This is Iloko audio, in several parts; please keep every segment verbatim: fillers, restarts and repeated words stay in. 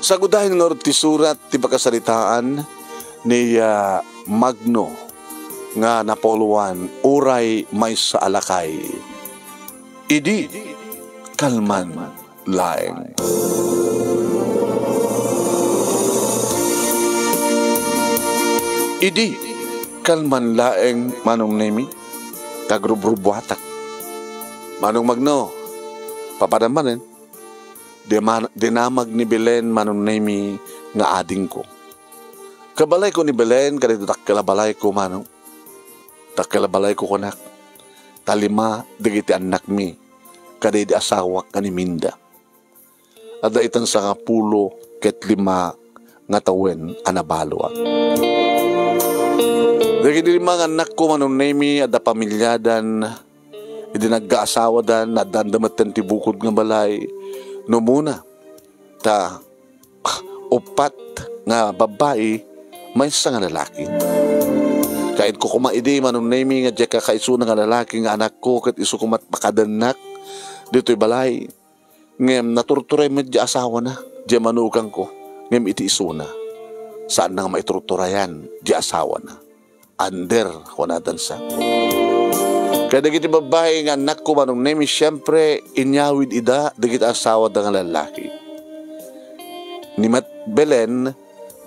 Sagudayen ngarud ti surat ti pakasaritaan ni, ah, Magno nga napauloan uray maysa a lakay. Idi kalman laeng. Idi kalman laeng, Manong Nemi, ta agrubrubbuatak. Manong Magno, papadam manen. Dima-, dinamag ni Belen, Manong Nemi, nga adingko. Kabalayko ni Belen, kadagiti dakkel a balayko, Manong. Dakkel a balayko, kunak. Ta lima dagiti annakmi, kadagiti asawak nga ni Minda. Adda itan sangapulo ket lima nga tawen a nabaluak. Dagiti lima nga annakko, Manong Nemi, adda pamiliadan, idi nagkaasawadan, adda-adda metten ti bukod nga balay. No umuna, ta uppat nga babbai, maysa nga lalaki. Kainko koma idi, Manong Nemi, nga diay kakaisuna nga lalaki nga anakko, ket isu koma ti pakadennak ditoy balay. Ngem naturturay met diay asawana, diay manukangko, ngem iti isuna, saanna nga maiturturayan diay asawana. Under, kunadansa. Kadagiti babbai nga annakko, Manong Nemi, siempre, inyawid ida dagiti asawada nga lalaki. Ni met Belen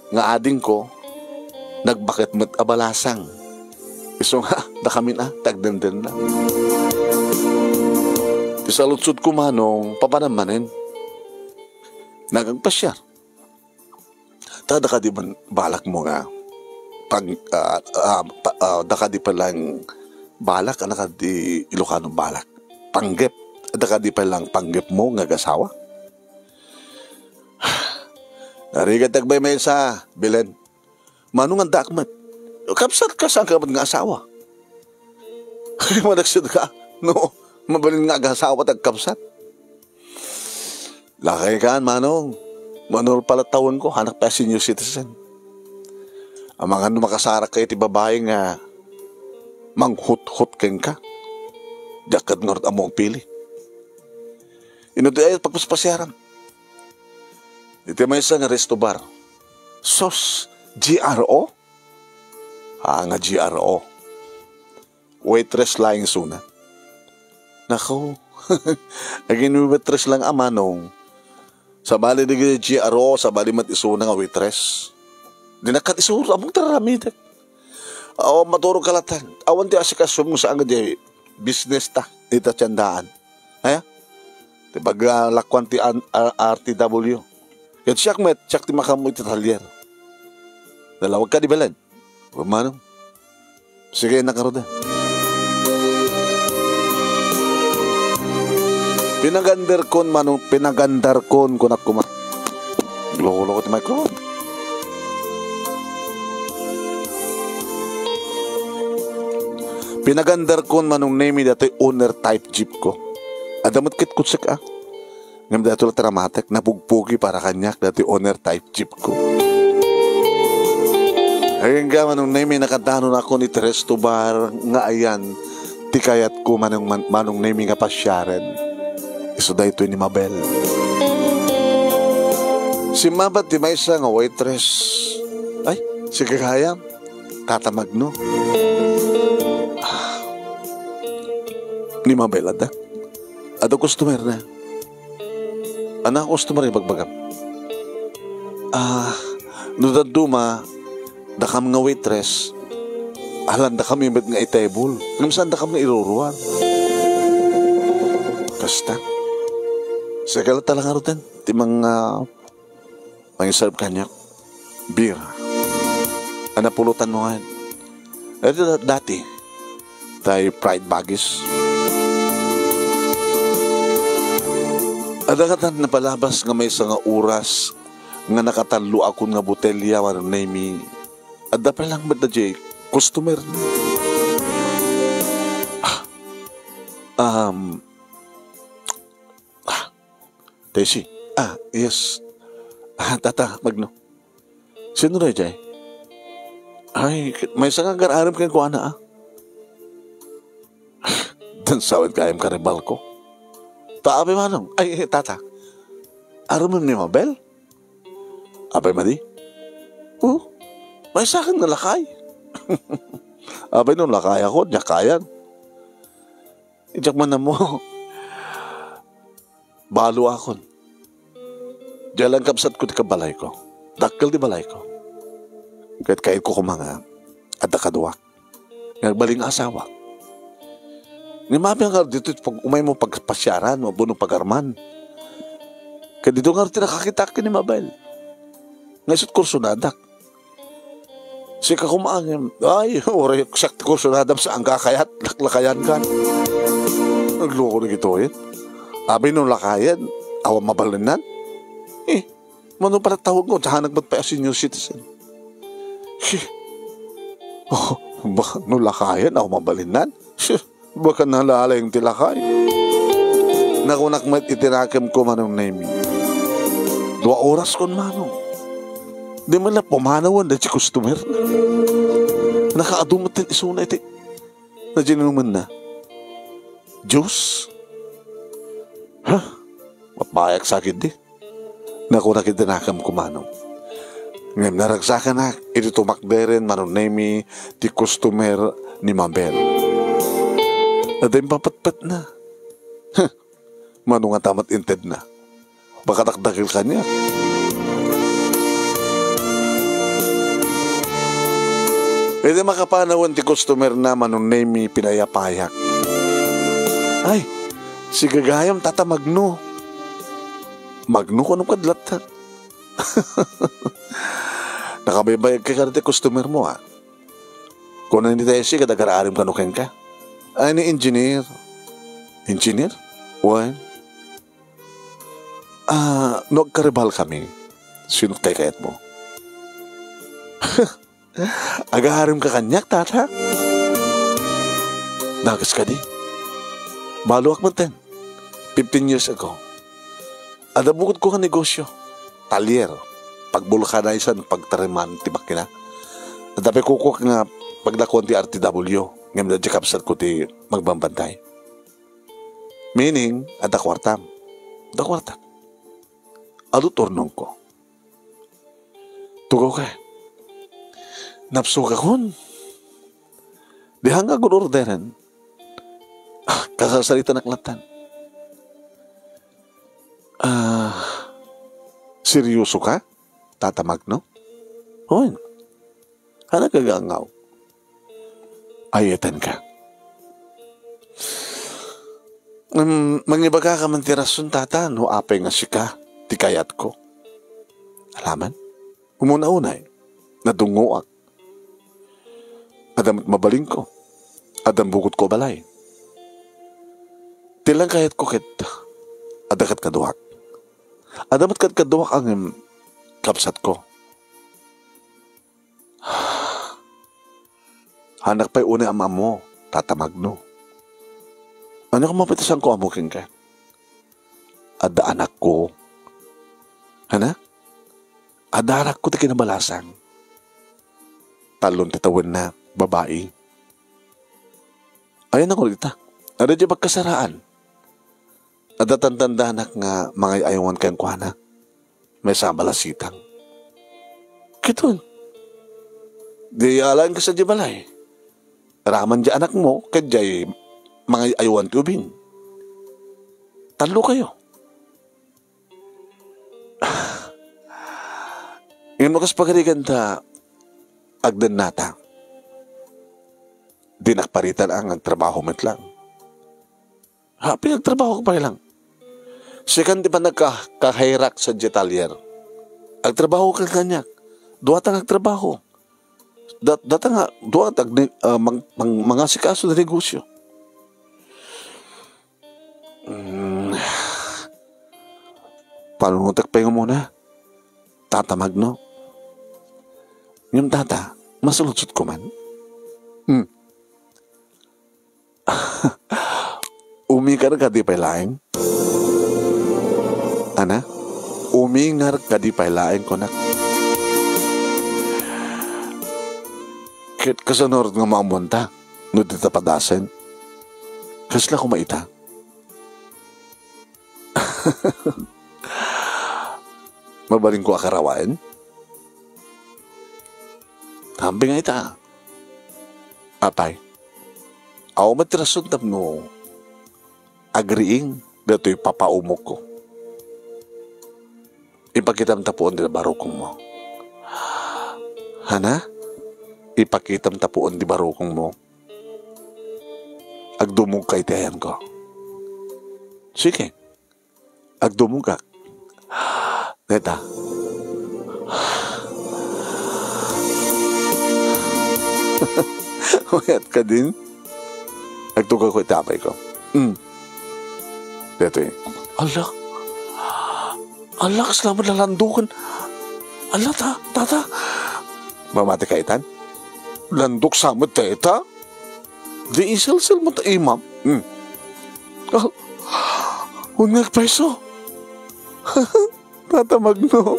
nga adingko, nagbaket met a balasang. Isu nga, dakamin a, ti agdendennag. Ti saludsodko, Manong, papanam manen. Nagagpasiar. Ta, adda kadi man balakmo nga pag-, ah, ah, pa-, ah, adda kadi pay laeng balak, ano kadi Ilocano balak? Panggep. Adda kadi pay laeng panggepmo nga agasawa? Narigat ti agbay maysa, Belen. Manong addaak met. Kabsatka, saan ka met nga asawa? Managsed ka, no, mabalin nga agasawa ti agkabsat. Lakay kan, Manong. Manor pala tawenko, anak pa senior citizen. Amangan no makasarak ka iti babai nga manghuthot kenka. Diak ket ngarud ammo agpili. Ino ti ay pagpaspasiaram? Iti maysa nga resto bar. Sos, G R O? Ah, nga G R O. Waitress laeng isuna. Nako, agin-waitress lang a, Manong. Sabali dagiti G R O, sabali met isuna nga waitress. Di nakat isuro, ammok ti aramidek. Awan maturog kalatan. Awan ti asikasom saan nga di business ta, ita tiandaan. Aya? Ti paglakuan ti an-, a-, R T W. Ket siak met, siak ti makaammo iti talyer. Nalawag ka di Belen? Wen, Manong. Sige, innak ngaruden. Pinagandarkon, Manong, pinagandarkon, kunak koma. Loko-loko ti microphone. Pinagandarkon, Manong Nemi, datoy owner type jeep ko. Adda met ket kutsek, a. Ngem daytoy la ti namatek, napugpugi para kaniak daytoy owner type jeep ko. Agingga, Manong Nemi, nakadanon ako iti resto bar nga ayan ti kayatko, Manong, Man-, Manong Nemi, nga pasiaren. Isu daytoy ni Mabel. Simmabat ti maysa nga waitress. Ay, sige gayam. Tata Magno. Ah. Ni Mabel, adda. Adda customer na. Annak customer ibagbagam? Ah, no dadduma, dakam nga waitress, alan dakam met nga i-table. Ngem saan dakam nga iruruar? Kasta. Sige la ta la ngaruden, ti mga, ah, mangiserve kaniak. Beer. Ania pulutan mo ngayen? Ito da-, dati. Tay Pride Baggies. Adda katan napalabas nga maysa nga oras nga nakatalloakon nga botelya, Manong Nemi. Adda pay lang met daydiay customer. Ah, um, ah, Tessie. Ah, yes. Ah, Tata Magno. Sino daydiay? Ay, maysa nga agar-arem kenkuana, ah. Dansawen gayam karibalko. Taabi, Manong. Ay, eh, Tata. Arem ni Mabel? Apay madi? Oh, maysakan nga lakay. Apay no lakayakon, diak kayan. Diak man ammo. Baloakon. Diay laeng kabsatko ti kabalayko. Dakkel ti balayko. Ket kayatko koma nga adda kaduak nga agbalin nga asawa. Ngem apay nga ditoy pag-, umaymo pagpasiaran wenno pagarman? Ket ditoy ngarud ti nakakitak ken ni Mabel. Nga isu't kursonadak. Sika koma ngem, ay, uray siak ti kursunadam, saanka a kayat, laklakayankan. Nagloko dagitoy. Apay no lakayen, awan mabalinnan? Eh, mano pala tawagko, diak met pay a senior citizen. Eh, oh, baka no lakayen, awan mabalinnan? Sus, baka nalalayng ti lakay. Nakunak met iti nakemko, Manong Nemy. Dua oraskon, Manong. Di man la pumanawen daydi customer. Nakaadu met isuna iti naginumenna. Juice? Ha? Mapayak sa ketdi. Nakunak iti nakemko, Manong. Ngem naragsakanak iti tumakderen, Manong Nemy, ti customer ni Mabel. Adda impapetpetna. Huh, mano ngata met intedna? Baka dakdakkel kaniak. Iti makapanawen ti customerna, Manong Nemy, pinayapayak. Ay, si gagayam, Tata Magno. Magno, kunam kad latta. Nakabaybayag ka kadi ti customer mo, a? Kuna ni Tessie, ket agar-arim kano kenka. Ay, ni engineer. Engineer? Wen? Ah, no agkaribal kami, sino ti kaykayat mo? Agar-arim ka kaniak, Tata? Nagas kadi. Baloak metten. Fifteen years ago, adda bukodko nga negosyo. Talyer. Pag-vulcanize-an, pagtariman ti makina. Adda pay kukuak nga paglakuan ti R T W. Ngem adda kabsatko ti magbambantay. Meaning, adda kuartam. Adda kuarta. Adu ti urnongko. Tugaw ka. Napsukakon. Diak nga agur-orderen. Ah, kasasaritanak lattan. Ah, seryoso ka, Tata Magno? Wen. Anak, agangaw. Ay-ayatenka. Ngem, mangibagaka man ti rason, Tata, no apay nga sika ti kayatko. Alaman? Umuna unay, nadungngoak. Adda met mabalinko. Adda bukodko a balay. Ti laeng kayatko ket adda kadkaduak. Adda met kadkaduak a ngem kabsatko. Anak pay unay am-ammo, Tata Magno. Ania koma pay ti saanko ammo kenka? Adda anakko. Hana? Adda anakko ti kinabalasang. Tallon ti tawenna, babai. Ayanna ngarud ita? Adda diay pagkasaraan. Adda tantandanak nga mangay-aywan kenkuana. Maysa a balasitang. Ket wen, diay alaenka sadiay balay. Raman diay anakmo ket diay mangay-aywan ti ubing. Tallokayo. Ngem no kas pagarigan ta agdennata, dinak paritan a nga agtrabaho met lang. Ha, pinagtrabahok pay lang. Sikan ti panagka-, kaherak sadiay talyer. Agtrabaho ka kaniak. Duata nga agtrabaho. Dat-, data nga, duata agni-, ah, mang-, mang-, mangasikaso ti negosyo. Mm. Panunotek pay nga umuna, Tata Magno. Ngem, Tata, masuludsodko man. Hmm. Umingar kadi pay laeng? Ana? Umingar kadi pay laeng, kunak. Ket kasano ngarud nga maammuanta no dita padasen? Kasla koma ita? Mabalinko a karawaen? Bingay ta. Apay, awan met ti rason tapno agriing datoy papaumokko. Ipakitam ta puon ti barukongmo. Hana? Ipakitam ta puon ti barukongmo. Agdumogka iti ayanko. Sige. Agdumogak. Deta. Mayat ka din? Agtugawko iti apayko. Mm. Detoy. Ala. Ala, kasla met lalanduken. Ala, ta, tata. Mamati ka itan? Landok sa met deta? Di iselselmo ta imam. Hmm. Ah, unngek pay isu. Tatamagno.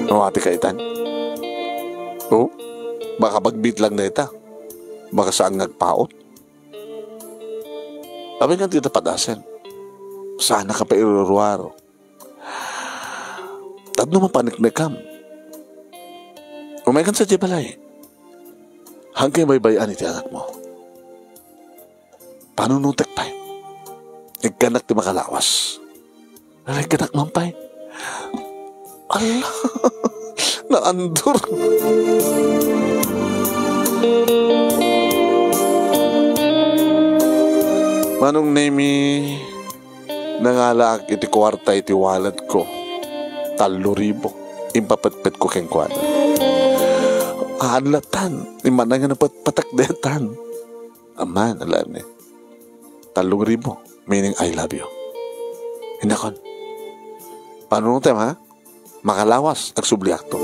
Mamati ka itan? Oh? Baka bagbit lang deta. Baka saan nga agpaut. Apay nga dita padasen? Saan ka pay iruruar? Tapno mapaneknekam. Umaykan sadiay balay. Haanka baybay-an iti anakmo. Panunotek pay. Ikkanak ti makalawas. Ikkanak man pay. Ala, naandur. Manong Nemi, nangalaak iti kuarta iti walletko. Tallo ribu. Impapetpetko kenkuana. Haan latan. Immanay nga napatpatak detan. Aman, alam ni. Tallo ribu. Meaning, "I love you." Hinakon. Panunotem, ha? Makalawas, agsubliakto.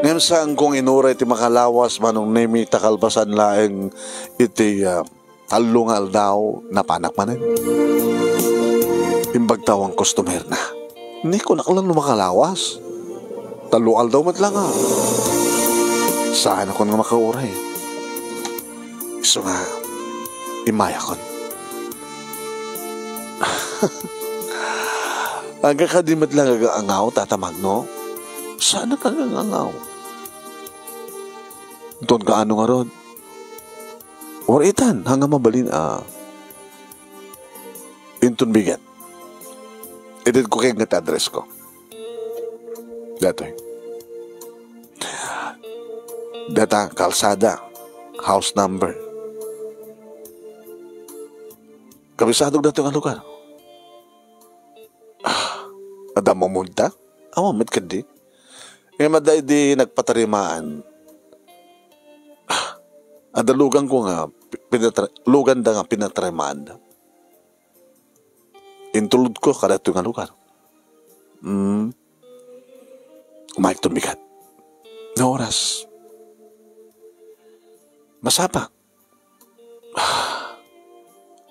Ngem saan kong inuray ti makalawas, Manong Nemi, ta kalpasan laeng iti, ah, tallo nga aldaw, napanak manen. Imbagto ang customer na. Ni kunak lang no makalawas. Tallo aldaw met lang, ah. Saan akon nga makauray? Isu nga, immayakon. Aga kadi met lang agangaw, Tata Magno? Saan ka agangaw? Ton kaano ngarud? Or itan, hanga mabalin a inton bigat. Itedko kenka ti address ko. Datoy. Data, kalsada, house number. Kabisadok datoy nga lugar. Ah, adda mamunta? Awan met kadi. Ngem adda idi nagpatarimaan. Ah, adda lugan ko nga pi-, pinatra-, lugan da nga pinatarimaan da. Intulod ko kadagitoy nga lugar. Mm. Umayek ton bigat. Nga oras. Masapa.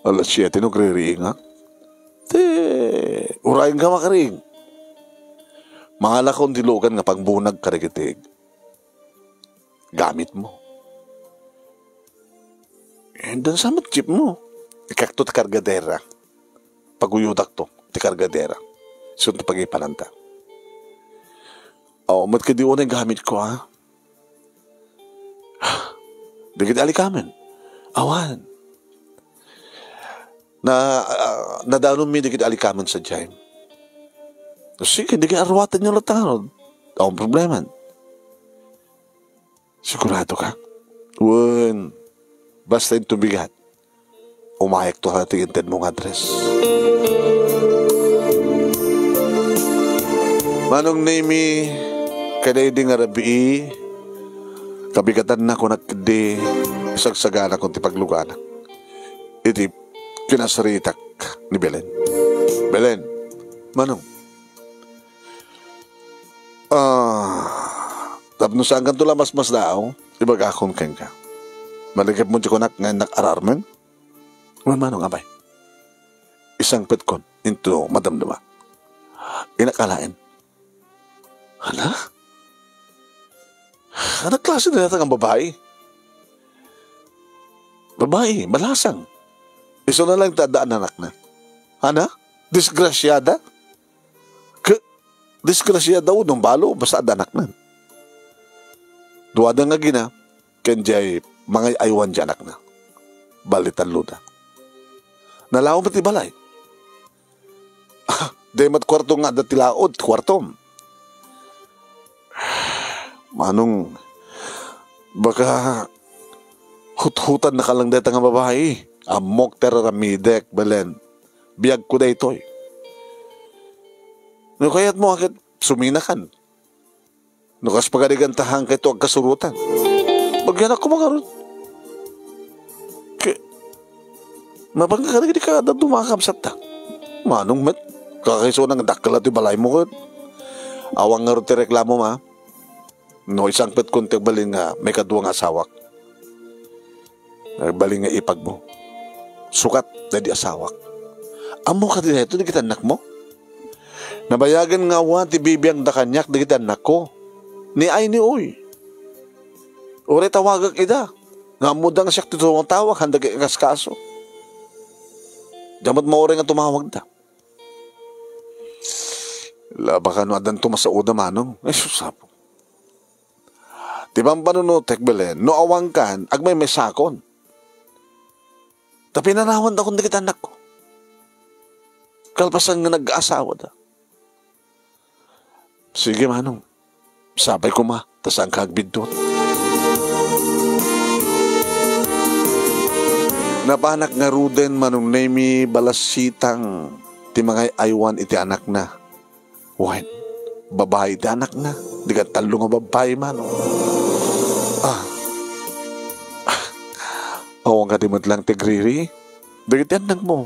Alas siete no agririingak. Ti, urayen ka makariing. Mangalakon ti lugan nga pagbunag kadagiti gamitmo. Eh, dan sa met jeepmo. Ikkakto ti kargadera. Paguyodakto ti kargadera. Isun ti pagipananta. Aw, met kadi unay gamitko, ha? Dagiti alikamen. Awan. Na, ah, nadanonmi dagiti alikamen sadiay. Sige, dagiti arwatenyo latta ngarud. Awan problema. Sigurado ka? Wen, basta inton bigat, umayekto iti intedmo nga address. Manong Nemi, kadaydi nga rabii, kabigatanna kunak di sagsaganakon ti pagluganak iti kinasaritak ni Belen. Belen, Manong, ah, tapno saankanto la masmasdaaw, ibagakon kenka. Malagipmo ti kunak nga innak ararmen? Wen, Manong, apay? Isangpetkon into madamdama. Innak alaen. Hala? Ania klase dayta nga babai? Babai, balasang. Isuna lang ti addaan anakna. Ana? Disgrasiada? Ke, disgrasiada, o, no balo, basta adda anakna. Duada nga agina, ken diay mangay-aywan diay anakna. Bali, talloda. Nalawa met ti balay. Ah, diay met kuarto nga adda ti laod, kuartom. Manong, baka huthutan na ka lang dayta nga babai. Ammok ti ar-aramidek, Belen. Biagko daytoy. No kayatmo, ket suminakan. No kas pagarigan ta, haanka agkasurotan. Agyanakko ngarud. Ke, mapanka kadagidi kada dumakabsatta. Manong met, kakaisuna nga dakkel ti balaymo ket. Awan ngarud ti reklamo, ma. No, isangpetkon ti agbalin nga maikadua nga asawak. Agbalin nga ipagmo. Sukat daydi asawak. Ammo kadi daytoy dagiti annakmo? Nabayagen nga awan ti bibiangda kaniak dagiti annakko. Ni ay ni uy. Uray tawagek ida. Nga ammoda nga siak ti tumatawag, haanda agkaskaso. Diak met mauray nga tumawagda. Laba kano addan tumasaoda, manong. Ay, sus, apo. Ti pampanunotek, Belen, no awankan, agmaymaysakon. Ta pinanawantakon dagiti annakko. Kalpasan nga nag-aasawada. Sige, manong. Sapay koma, ta saanka agbiddut. Napanak ngaruden, Manong Nemi, balassitang ti mangay-aywan iti anakna. Wen, babai ti anakna. Dika tallo nga babai, manong. Ah. Awan kadi met lang ti agriri? Dagiti annakmo.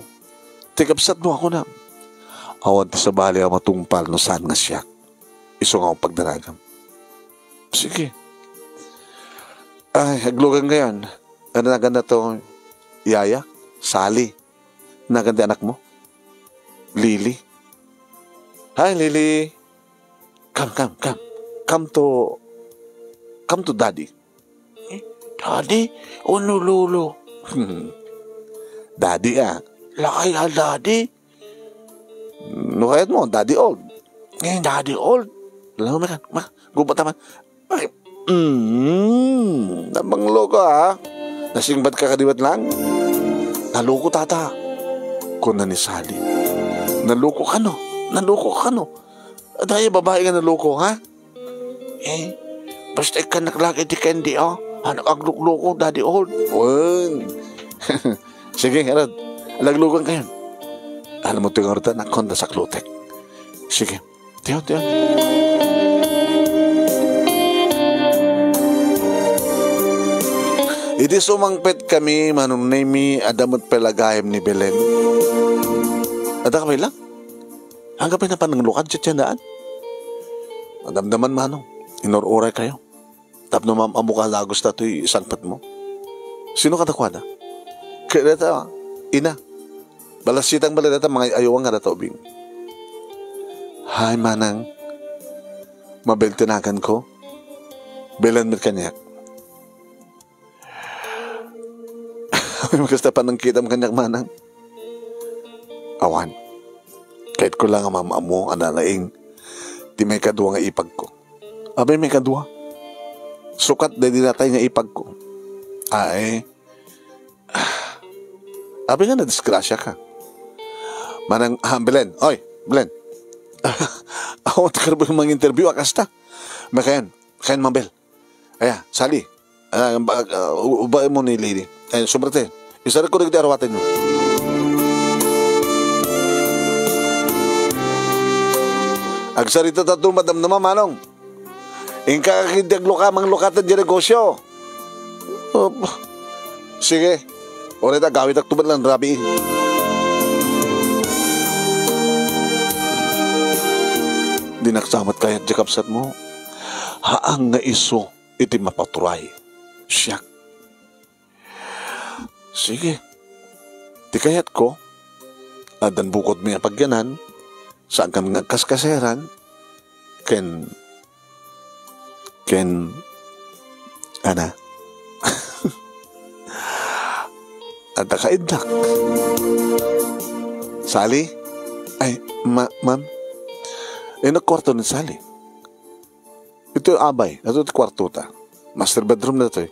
Ti kabsatmo a kunam. Awan ti sabali a matungpal no saan nga siak. Isu nga pagdaragam. Sige. Ay, aglugan ngayon. Ano nagan na to? Yaya? Sally? Nagan ti anakmo? Lily? Hi, Lily. Come, come, come. Come to, come to daddy. Eh, daddy? O no lolo? Daddy, ah. Lakay a daddy? No kayatmo, daddy old. Eh, daddy old? Alam mo, mekan, ma, gubat naman. Ay, mm, nabanglo ka, ha? Nasingbat ka kadi met lang? Naloko, tata, kuna ni Sally. Naloko kano? Naloko kano? Adda babai nga naloko, ha? Eh, basta ikkannak lagi ti candy, oh. Anak aglukloko, daddy old. Wen. Sige, arad. Alaglugan kayon. Alam mo, tingarta, nakon, da saklutek. Sige. Tiyo, tiyo. Idi sumangpet kami, Manong Nemi, adda met pay la gayam ni Belen. Adda ka pay lang? Anggapi na pananglukad, tiyatiyandaan. Madamdaman, manong, inur-uray kayo. Tapno maam-ammo ka dagus datoy isangpetmo. Sino kadakuada? Kaya data, ina. Balasitang bala data, mangay-aywan nga data ubing. Hi, manang. Mabel ti naganko. Belen met kaniak. Kasta panangkitam kaniak, manang. Awan. Kayatko lang nga maam-ammo a nalaing ti maikadua nga ipagko. Abay, maikadua. Sukat daydi natay nga ipagko. Ay. Abay nga nadisgrasya ka. Manang, ah, Belen. Oy, Belen. Awan ti karbo mang-interview a kasta. Makayan. Makayan, Mabel. Aya, Sally. Ah, ba-, ah, u-, ubaen mo ni Lily. Ay, sumrete. Isarek ko dagiti arwatenyo. Agsarita tato, madam naman, manong. Inka ka kidi agluka, manglukaten di negosyo. Op. Sige. Uray ta, gawitak tuman lang rabii. Di naksamat kayat di kabsat mo. Haang nga isu iti mapaturay. Siak. Sige. Ti kayatko, addan bukodmi a pagyanan, saan kami nga agkaskaseran, ken, ken, ana. adda kaiddak. Sally? Ay, ma-, ma'am? Inno kuarto ni Sally? Itoy abay, ito ti kuartota. Master bedroom daytoy.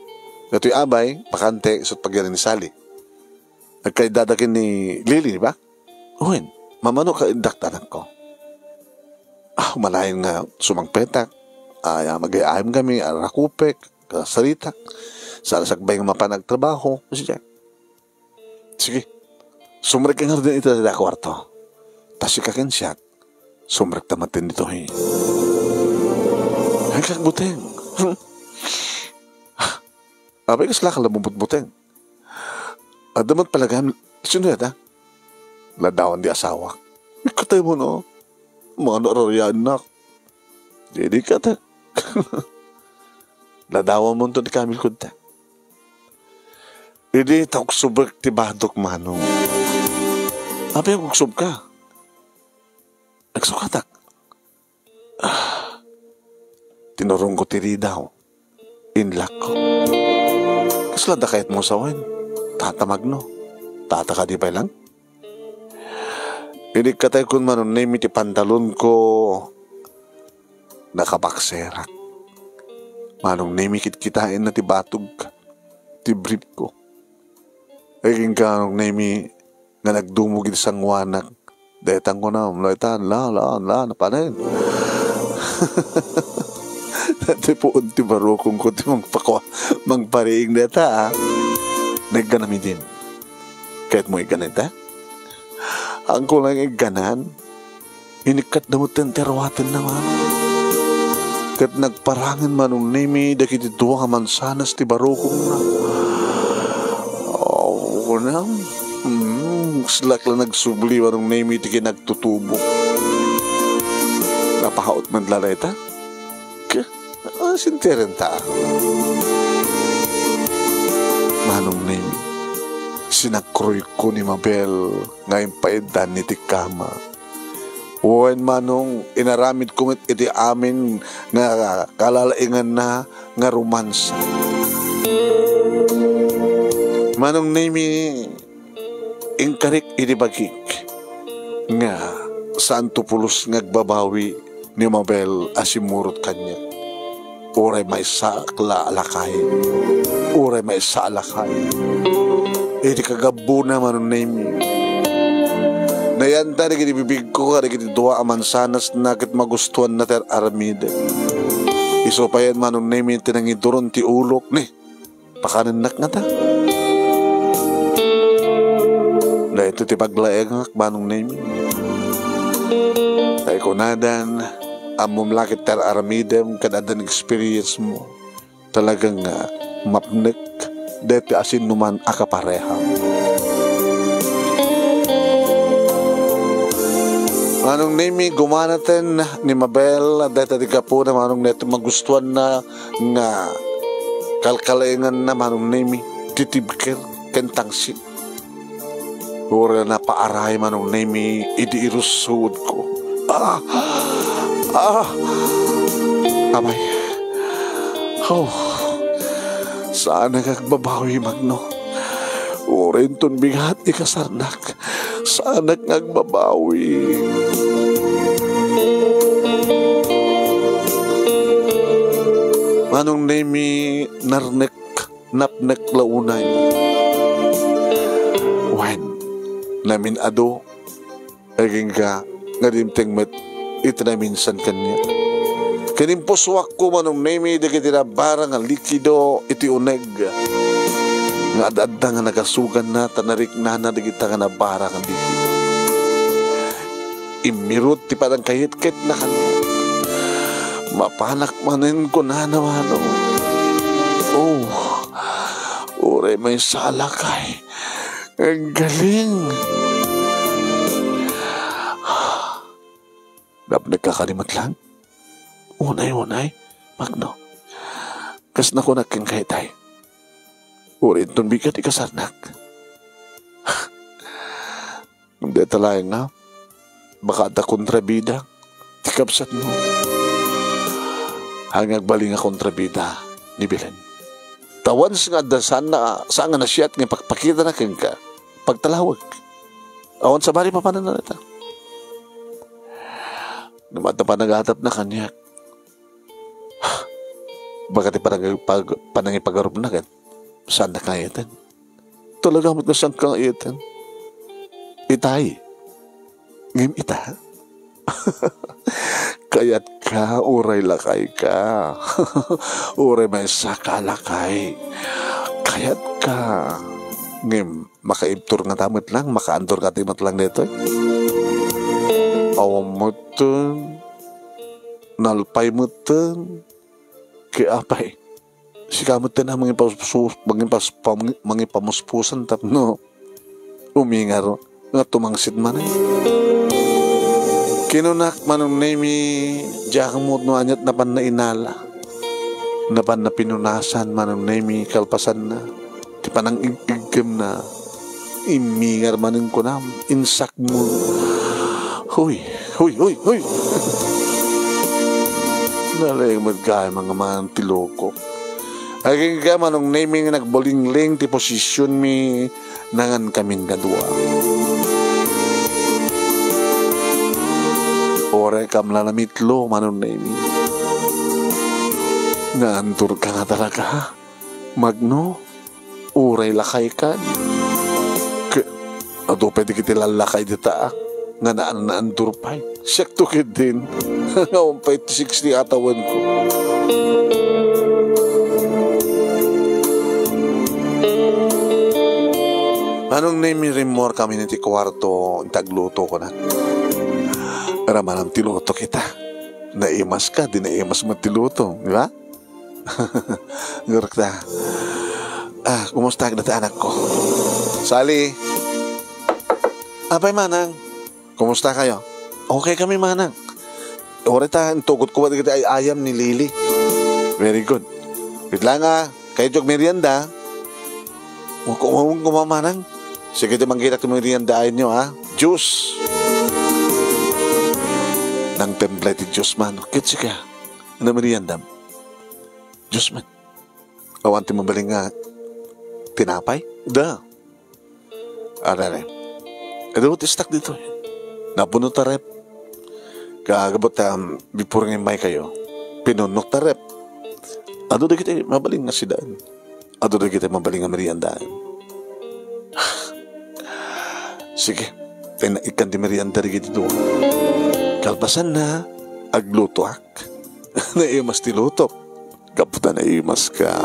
Itoy abay, bakante, isut' pagyari ni Sally. Nagkaiddada ken ni Lily, di ba? Wen, mamano kaiddak ta, anakko. Ah, umalayen nga sumangpetak. Ay, ah, mag-ayayam kami, arakupek, kasaritak. Saan sakbay nga mapan agtrabaho, siya. Sige, sumrek ka ngaruden ita dayta a kuarto. Ta sika ken siak, sumrekta manen ditoy. Ay, kagbuteng. Apay, kasla ka la butbuteng? Adda met palagayam, sino dayta? Ladawan di asawak. Ikkataymo, no? Mano a rariannak? Didi ka ta. Ladawanmonto ti kamilkod ta. Idi ta ugsubek ti badok, manong. Apay, aguksob ka? Agsukatak. Ah, tinurongko ti ridaw. Inlakko. Kasla da kayatmo sawen? Tata Magno. Tata kadi pay lang? Idi ikkataykon, Manong Nemi, ti pantalonko, nakabakserak. Manong Nemi, kitkitaenna ti batog, ti briefko. Agingga, Manong Nemi, nga nagdumog iti sangoanak. Dayta kunam, dayta, la, la, la, napanen. Dayta puon ti barukongko ti mangpakua-, mangpariing dayta, a. Nagganam idin. Kayatmo igganan ta? Haanko lang igganan. Inikkatda met ti aruatenna, manong. Ket nagparangen, Manong Nemi, dagiti dua a mansanas ti barukongna. Aw, kunam. Mm, kaslak la nagsubli, Manong Nemi, ti kinagtutubok. Napahaut met la dayta? Ke, ah, sintiren ta. Manong Nemi, sinakroyko ni Mabel nga impaiddaan iti kama. Wen, manong, inaramidko met iti amin nga kalalainganna nga romansa. Manong Nemi, inkarik idi bagik nga saanto pulos nga agbabawi ni Mabel a simmurot kaniak. Uray maysaak la a lakay. Uray maysa a lakay. Idi kagabbona, Manong Nemi, nayanta dagiti bibigko kadagiti dua a mansanasna ket magustuanna ti ar-aramidek. Isu payen, Manong Nemi, ti nangiduron ti ulok, ni pakanennak ngata. Daytoy ti paglaengak, Manong Nemi. Tay kunadan, ammom la ket ti ar-aramidem ken addan experience mo. Talaga nga mapnek daytoy a sinnoman a kapareham. Manong Nemi, gumanaten ni Mabel dayta ti gapuna, Manong Nemi, magustuanna nga kalkalainganna, Manong Nemi, ti tibker ken tangsit. Uray napaaray, Manong Nemi, idi irussuodko. Ah! Ah! Amay. Oh. Saanak nga agbabawi, Magno. Uray inton bigat ikasarnak. Saanak nga agbabawi. Manong Nemi, narnek, napnek la unay. Wen, namin-adu, agingga nga dimteng met iti naminsan kaniak. Ken impusuakko, Manong Nemi, dagiti nabara nga likido iti uneg nga ad-adda nga nagasuganna ta nariknana dagita nga nabara nga likido. Immirut ti panangkayetketna kaniak. Mapanak manen, kunana, Manong. Oh, uray maysa a lakay. Aggaling. Napnekka kadi met lang? Unay, unay, Magno. Kas nakunak kenka itay. Uray inton bigat ikasarnak. Ngem dayta laeng nga, baka adda kontrabida ti kabsatmo. Haan nga agbalin nga kontrabida ni Belen. Ta once nga adda saan nga, saan nga nasiat nga ipakpakitana kenka, pagtalawek. Awan sabali papananna dayta. Ngem adda panagadapna kaniak. Baka ti panang-, pag-, panangipagarupna ket saannak nga iten. Talaga met nga saanka nga iten. Itay. Ngem ita? Kayatka, uray lakayka. Uray maysaka a lakay. Kayatka. Ngem makaibtur ngata met lang, makaantur ngata met lang daytoy. Awan metten. Nalpay metten. Ket apay? Sika met ti na mangipamus-, mangipas-, pam-, mangipamuspusan tapno umingar nga tumangsit manen. Kinunak, Manong Nemi, diak ammo no aniat napan nainala. Napan napinunasan, Manong Nemi, kalpasanna. Ti panang-ig-iggem na. Immingar manen kunam, insakmo. Huy, huy, huy, huy. Nalaing met gayam nga mangan ti loko. Agingga, Manong Nemi, nga nagbalingling ti posisyonmi, nangan kamin nga dua. Uray kam la namitlo, Manong Nemi. Naanturka nga talaga, ha? Magno, uray lakaykan. Ke-, adu pay dagiti lallakay dita, ah, nga naan-, naandur pay. Siakto ketdin. Nga umpay ti sixty atawenko. Manong Nemi, rimmuar kami iti kuarto, inta agluto, kunak. Ramanam ti luto kita. Naimaska, di naimas met ti luto, di ba? Ngurukta. Ah, kumusta dagiti anakko? Sali. Apay, manang? Kumusta kayo? Okay kami, manang. Uray ta, intugot ko dagiti ay-ayam ni Lily. Very good. Wait lang, ah. Kayo ti agmerienda. Huwag ko umawang kumamanang. Sige, ti manggitak ti merienda ayon nyo, ha? Juice. Nangtemplay ti juice man. Kit sika. Ano merienda? Juice man. Awan ti mabalin nga tinapay? Da. Arere. Adu ti stock dito. Napuno ta ref. Kagabot, um, before nga immay kayo, pinunok ta ref. Adu dagiti mabalin nga sidaan. Adu dagiti mabalin nga meriendaan. Sige, tinaikkan ti merienda dagiti dua. Kalpasanna, aglutoak. Naimas ti lutok. Gapu ta naimaska.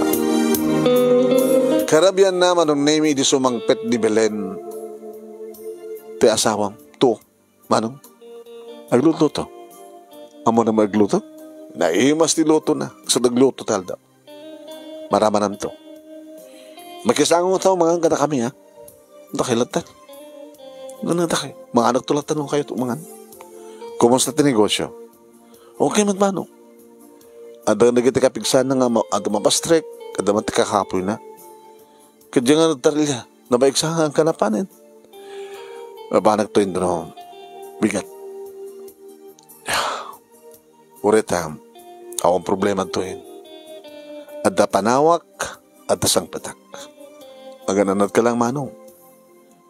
Karabianna, Manong Nemi, idi sumangpet ni Belen ti asawam. To, Manong, agluto to. Ammona met agluto? Naimas ti lutona. Sa nagluto ti aldaw. Maramananto. Makisango tayo, mangan kadakami, ha? Dakay latta. Ano, dakay? Manganak to latta no kayo to, mangan. Kumusta ti negosyo? Okay met, Manong. Adda dagiti kapigsana nga ma-, adda mapastrek, adda man ti kakapoyna. Kadya nga nagtarilya, nabaigsa nga kanapanen. Mabanak to, Indro. Bigat. Uray ta, awan problema to, eh. Adda panawak, adda sangpetak. Agananad ka lang, Manong.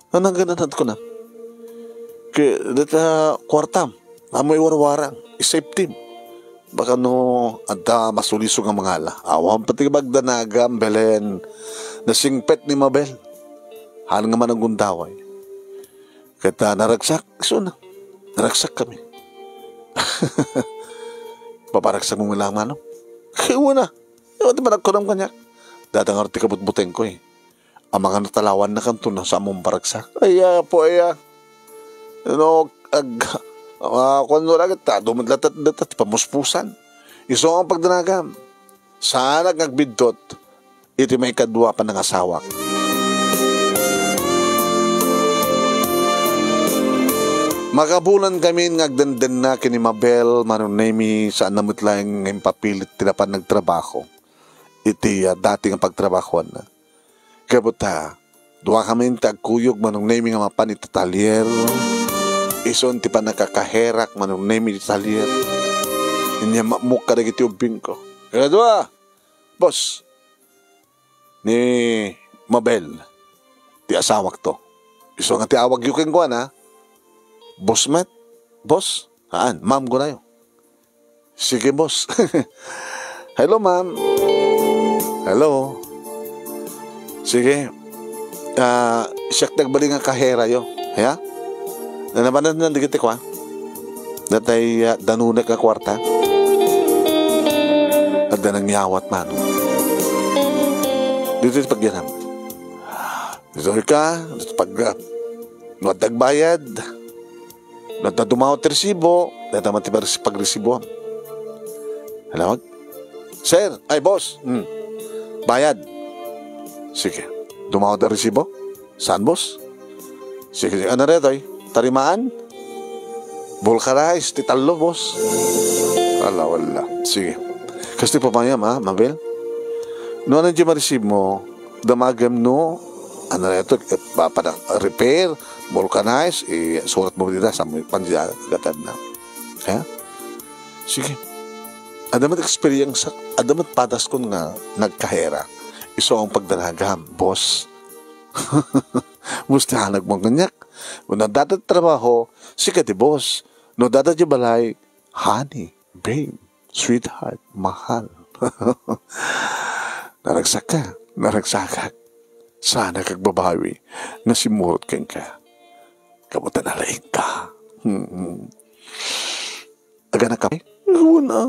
Ano, agananad ko na? Ke, deta kuartam, amoy warwarang, isafetim. Baka no, adda masuliso nga mangala. Awan pati bagdanagam, Belen. Nasingpet ni Mabel. Han nga managundaway. Ket, ah, naragsak, isu na. Naragsak kami. Paparagsak mo lang, Manong? Kaya na. Iwan ti panagkunam kaniak. Dada nga ti kabutbuteng ko, eh. Amangan talawan na kanto na sa among paragsak. Ay, ah, po, ay, ah. Ano, ag-, ah, kung ano lang, ta, dumad latat, latat, pamuspusan. Isu ang pagdanagam. Saanak nga agbiddut iti maikadua a panangasawak. Makabulan kami nga agdendenna ken ni Mabel, Manong Nemi, saan na met laeng nga impapilit ti napan nagtrabaho iti, ah, dati nga pagtrabahoanna. Kabuta, dua kami ti agkuyog, Manong Nemi, nga mapan iti talyer. Isun ti pannakakaherak, Manong Nemi, iti talyer. Inya mammukka dagiti ubbingko. Kadua, boss, ni Mabel ti asawakto. Isu nga ti awagyo kenkuana, boss met, boss, haan, ma'am kunayo. Sige, boss. Hello, ma'am. Hello. Sige. Ah, siak ti agbalin nga kaherayo. Ya? Nanabanan na digiti kua. Datay, ah, danunek nga kuarta. Adda nangyawat man. Dito ti pagyanam. Dito ka, dito pag, ah, no adda agbayad. No adda dumawat ti resibo, data man ti pag-, pagresibo. Halawag? Sir, ay, boss. Hmm. Bayad. Sige. Dumawat ti resibo? Saan, boss? Sige, sige. Ano retoy? Tarimaan? Vulcanize, ti tallo, boss. Ala, wala. Sige. Kasi pa mayam, ha, Mabel? No, ano di ma-receive mo? Damagem no? Ano na ito? Eh, pa, pa, repair, vulcanize, eh, surat mo dita, sa mo, pandiya, gatad na. Ha? Sige. Adamat experience, adamat padas kun nga nagkahera. Isu ang pagdanagam, boss. Musta hanag mo kanyak? Kung nagdada trabaho, sika di boss. No dada di balay, honey, babe, sweetheart, mahal. Naragsak ka, naragsakak. Sana kagbabawi, nasimurot kenka. Kabutan alaing ka. Hmm. Agana ka? Una.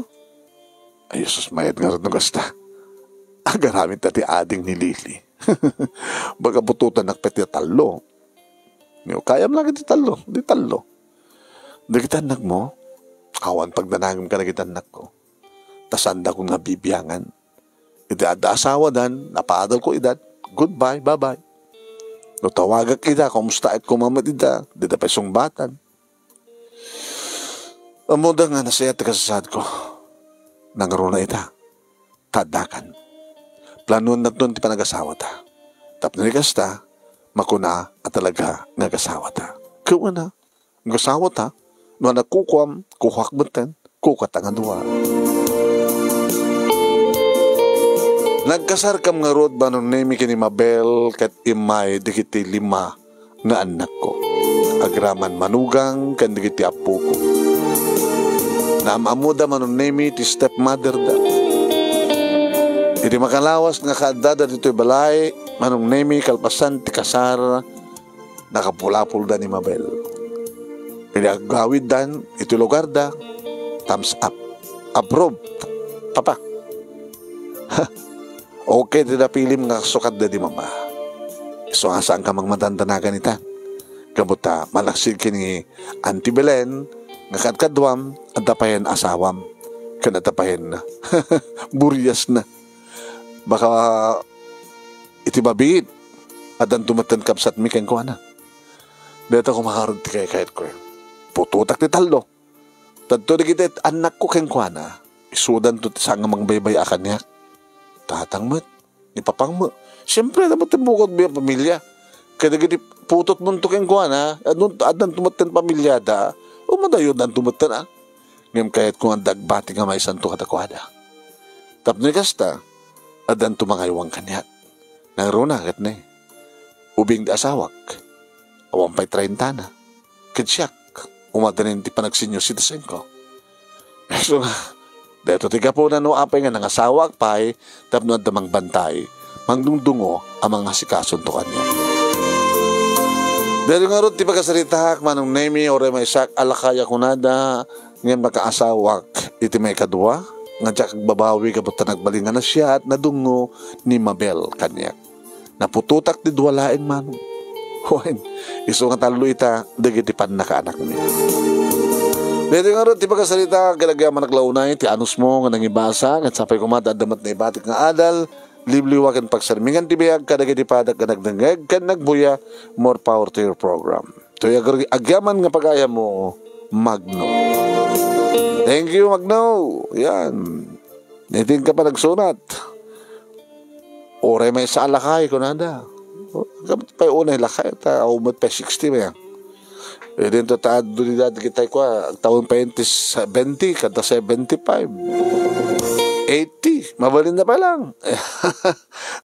Ay, Jesus, mayat nga rin no kasta. Agaramid ta ti ading ni Lily. Baga bututan nakpet ti tallo. Nga, kayam lang iti tallo, di tallo. Dagiti annak mo, awan pagdanagem kadagiti annak ko. Ta saandakon nga bibiangan. Iti adda asawadan, napaadal ko ida, goodbye, bye-bye. No tawagak ida, kumustaek koma met ida, dida pay sungbatan. Ammoda nga nasayaat ti kasasaad ko. Nangruna ita. Taddakan. Planuan naton ti panagasawata. Tapno ni kasta, makuna a talaga nga agasawata. Ket wen a, agasawata, no nagkukuam, kukuak metten, kukata nga dua. Nagkasarkam ngarud, Manong Nemi, ken ni Mabel, ket immay dagiti lima nga annakko. Agraman manugang ken dagiti appoko. Naam-ammoda, Manong Nemi, ti stepmotherda. Iti makalawas nga kaaddada ditoy balay, Manong Nemi, kalpasan ti kasar, nakapulapolda ni Mabel. Idi aggawiddan iti lugarda, thumbs up. Approve. Papa. Okay ti napilim nga sukatda di mama. Isu nga saanka mangmadandanagan ita. Gapu ta malaksid ken ni Auntie Belen nga kadkaduam, adda payen asawam. Ken adda payen buriasna. Baka iti mabiit, addanto metten kabsatmi kenkuana. Dayta koma ngarud ti kaykayatko. Putotak ti tallo. Tadto dagiti annakko kenkuana, isudanto ti saan nga mangbaybay-a kaniak. Tatang met, ni papang met. Siempre, adda met ti bukod biya pamilya. Kadagiti putotmonto kenkuana, adun-, addanto metten pamilyada, o madayudanto metten, a. Ngem kayatko nga adda agbati nga maysanto kadakuada. Tapno ni kasta, addanto mangaywan kaniak. Nangruna ket ne, ubing ti asawak. Awan pay trentana. Ket siak, umadanin ti panag-senior citizen ko. Isu nga, daytoy ti gapuna no apay nga nangasawaak pay tapno adda mangbantay, mangdungdungo a mangasikasoto kaniak. Daytoy ngarud ti pakasaritaak, Manong Nemi, uray maysaak a lakay a kunada, ngem nakaasawak iti maikadua, nga diak agbabawi gapu ta nagbalin nga nasiaat, nadungngo ni Mabel kaniak. Naputotak ti dua laeng manong. Wen, isu nga tallo ita dagiti pannakaanakmi. Daytoy ngarud ti pakasarita, ket agyamanak la unay ti anusmo nga nangibasa, ket sapay koma ta adda met naibatik nga adal, liwliwa ken pagsarmingan ti biag kadagiti padak nga nagdengngeg ken nagbuya, more power to your program. Toy agri-, agyaman nga pagayammo, Magno. Thank you, Magno. Yan. Niting ka pa nagsunat. Uray maysa a lakay, kunada. Gamit pay unay lakay, ta, umot pay sixty ba yan? E, din to, ta, duli dati kitay ko, ah, taon pa yun, ti seventy, kada seventy-five. Eighty, mabalin na pa lang.